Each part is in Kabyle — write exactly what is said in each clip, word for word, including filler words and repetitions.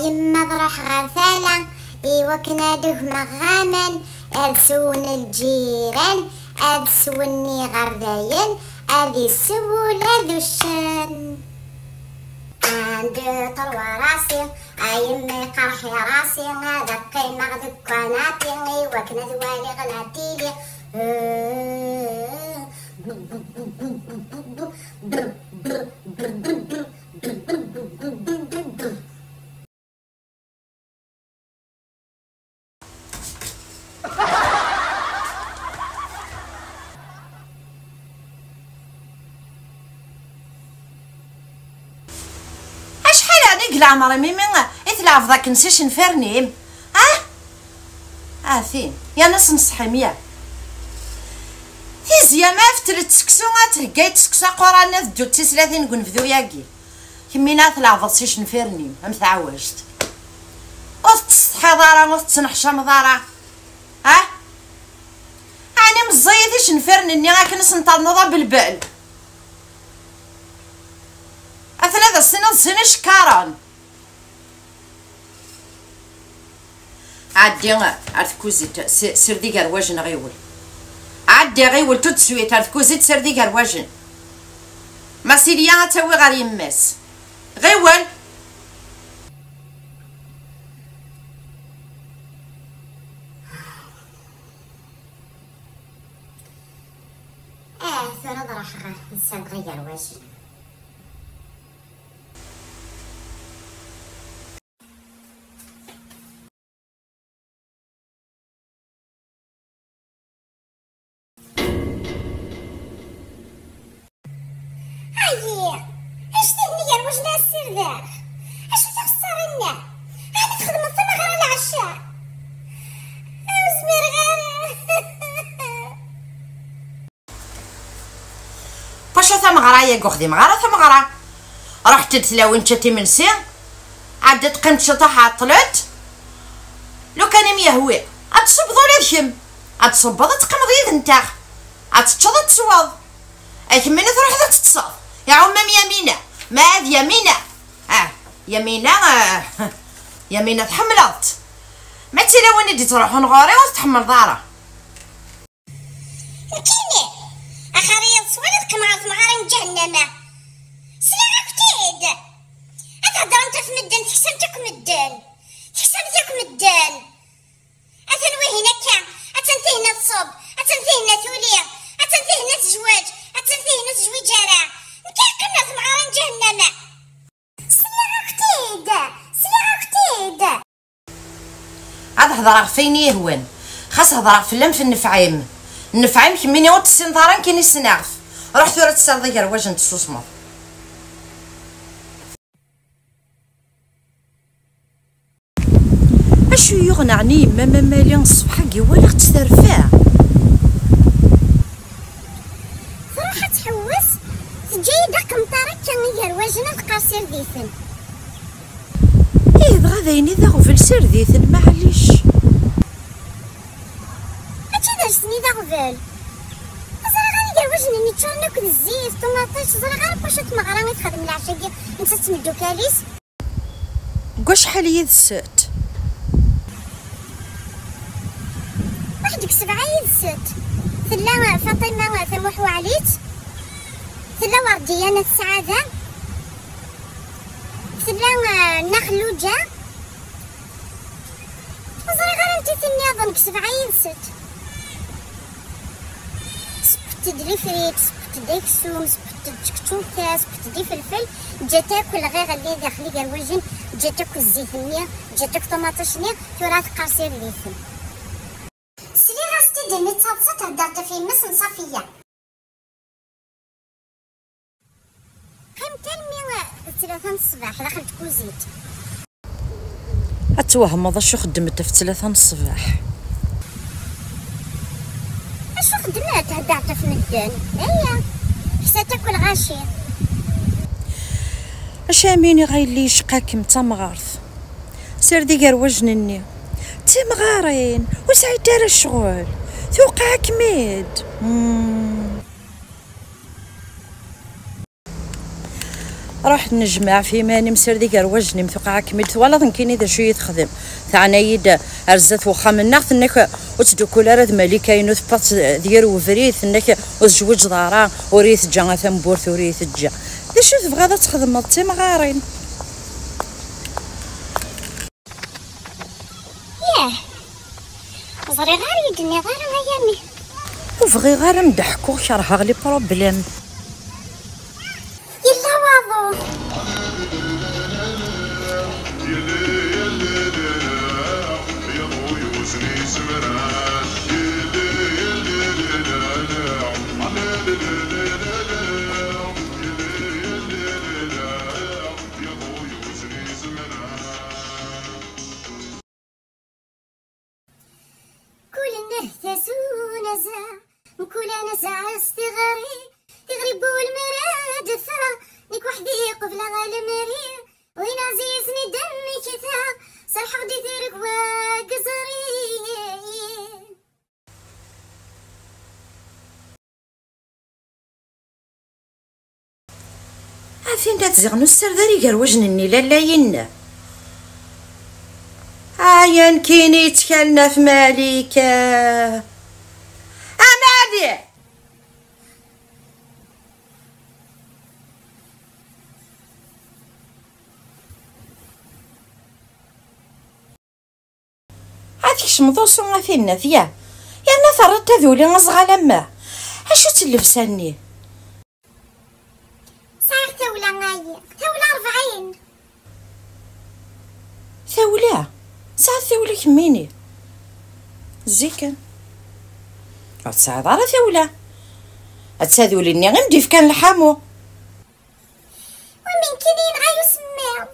Yemma truḥ ɣer tala i wakken ad ugmeɣ aman, ad swen lǧiran, ad swen iɣerdayen, ad issew ula d uccen. Un, deux, trois, rasi, a yemma iqerḥi rasi, ad qqimeɣ deg ukanapi i wakken ad waliɣ la télé. Acḥal ɛni deg leɛmer-im imi i tleɛbeḍ akken s icenfiren-im? Ah? Atin, yerna s nṣeḥ-im ya. Tizya ma fetlet seksu, ad theggayt seksu aquran, ad ddut tislatin deg unebdu-yagi. Kemmini ad tleɛbeḍ s icenfiren-im am taɛwact. Ur tettsetḥiḍ ara, ur tettneḥcameḍ ara. Ah? Ɛni meẓẓiyit icenfiren-nni akken i sen-ternuḍ abelbel? Atan ad as-tiniḍ sin icekkaren. Ɛeddi ar tkuzit, s-, sird igerwajen ɣiwel. Ɛeddi ɣiwel tout de suite ar tkuzit, sird igerwajen. Masilya ad tawi ɣer yemma-s. Ɣiwel! Ah, tura ad ruḥeɣ ad sirdeɣ igerwajen. Ayi, anect-ihin igerwajen ara ssirdeɣ. Acu taxessaṛ-nni? Ɛni txedmeḍ tameɣra lɛecca? Ur zmireɣ ara. Paca tameɣra-yagi ur xdimeɣ ara tameɣra. Ruḥent-d tlawin ččant imensi, ɛeddi teqqimeḍ ciṭuḥ ɛeṭṭlent. Lukan i m-yehwi, ad tṣubbeḍ ula d kemm. Ad tṣubbeḍ, ad teqqimeḍ yid-nteɣ. Ad teččeḍ, ad tesweḍ. A kemmini truḥeḍ ad teṭṭseḍ. Iɛummam Yamina. Ma ad Yamina. Ah, Yamina, ah, Yamina tḥemmleḍ-tt. Ma d tilawin i d-ittruḥun ɣur-i ur t-tḥemmleḍ ara. Nekkini, axir-iyi ṣṣwal ad qqimeɣ ɣer tmeɣra n ǧahennama. Sliɣ-ak-t-id! Ad heddremt ɣef medden, teksamt akk medden. Teksamt akk medden. Atan wihin akka, atan tihinna tṣubb, atan tihinna tuli, atan tihinna tezweǧ, atan tihinna tezwiǧ ara. Nekk ad qqimeɣ ɣer tmeɣra n ǧahennama. Sliɣ-ak-t-id! Sliɣ-ak-t-id! Ad hedreɣ ɣef wayen i yehwan. Xas hedreɣ fell-am f nnfeɛ-im. Nnfeɛ-im kemmini ur tessineḍ ara nekkini ssneɣ-t. Ruḥ tura ad tesserḍ agerwaj n tessusmeḍ. Acu yuɣen ɛni yemma-m a Mali ṣṣbeḥ-agi walaɣ-tt terfa? Truḥ ad tḥewwes, teǧǧa-yi-d aqenṭar akka igerwajen ad qqerṣ irditen. Ih, dɣa d ayen i d aɣbel, sired-iten, maɛlic. Mačči d aǧesten i d aɣbel. Ur ẓriɣ ara igerwajen-nni ččuren akk d zzit, ṭumaṭic, ẓriɣ ara n wacu tmeɣra i texdem leɛca-agi nettat d tmeddukal-is. Deg wacḥal yid-sent? Waḥed deg sebɛa yid-sent. Tella Faṭima Tamuḥ Waɛlit, tella Werdiya n At Sɛada, tella, eh, Nna Xelluǧa. Ur ẓriɣ ara anti tin nniḍen deg sebɛa yid-sent. Sewwent-d lifrit, sewwent-d aksum, sewwent-d čekčuka, sewwent-d ifelfel, ǧǧant akk lɣiɣ-nni daxel igerwajen, ǧǧant akk zzit-nni, ǧǧant akk ṭumaṭic-nni, tura teqqers ird-iten. Sliɣ-as-tt-id mi d taḍsa thedder ɣef yemma-s n Ṣafiya. Qqim kan mi d tlata n ṣṣbeḥ daxel tkuzit. Ad twehmeḍ acu xeddment ɣef tlata n ṣṣbeḥ. Acu xeddment? Heddert ɣef medden. Aya. Ksat akk lɣaci. Acu am iniɣ a yelli yecqa-kem d tamɣart? Sirdi gar wajnen-nni. D timɣarin, ur sɛint ara ccɣel. Tuqeɛ-kem-id. Hmm. Ruḥ nejmeɛ f iman-im, sird igerwajen-im, tuqeɛ-akem-id, twalaḍ nekkini d acu i yi-texdem. Teɛna-yi-d ar zdat wexxam-nneɣ, tenna-k ur ttdukkul ara d Malika-inu, tewweḍ d yir ubrid, tenna-k ur tezwiǧeḍ ara, ur iyi-teǧǧa a tamburt, ur iyi-teǧǧa. D acu tebɣiḍ ad txedmeḍ? D timɣarin. Yah, ẓriɣ ara yi-d-tenniḍ ara ay ami. Ur bɣiɣ ara m-d-ḥkuɣ, kerheɣ les problèmes. Yella waḍu. Kul nnehta s unaza, mkul anezaɛ s tiɣri, tiɣri n wul mi ara d-teffeɣ, nekk weḥd-i qebleɣ lemri, win ɛzizen i d-mmektaɣ, serḥeɣ di tiregwa deg iẓri. A tinna tziɣ n userdar igerwajen-nni lalla-yin. Ayen kini yettkallen ɣef Malika. A Mali! Ad tkecmeḍ usu a tinnat, yah? Yerna terriḍ taduli aẓɣal am wa. Acu-tt llebsa-nni? Sɛiɣ tawla ayi, tawla rebɛin. Tawla? Tesɛiḍ tawla kemmini? Zikan. Ur tesɛiḍ ara tawla. Ad taduli-nni i m-d-ifkan lḥamu. Wammi nekkini yenɣa-yi usemmiḍ.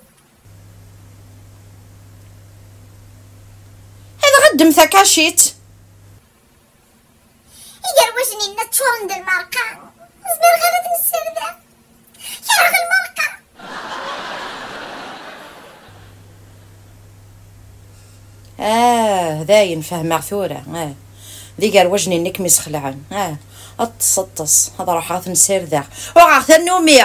Ad ɣeddem takacit. Igerwajen-inna ččuren d lmerqa. Ur zmireɣ ara ad ten-ssirdeɣ. Kerheɣ lmerqa. Ah, dayen fehmeɣ tura. Ah. D igerwajen-nni i kem-isxelɛen. Ah. Ṭṭes, ṭṭes. Ad ruḥeɣ ad ten-ssirdeɣ. Uɣeɣ tannumi.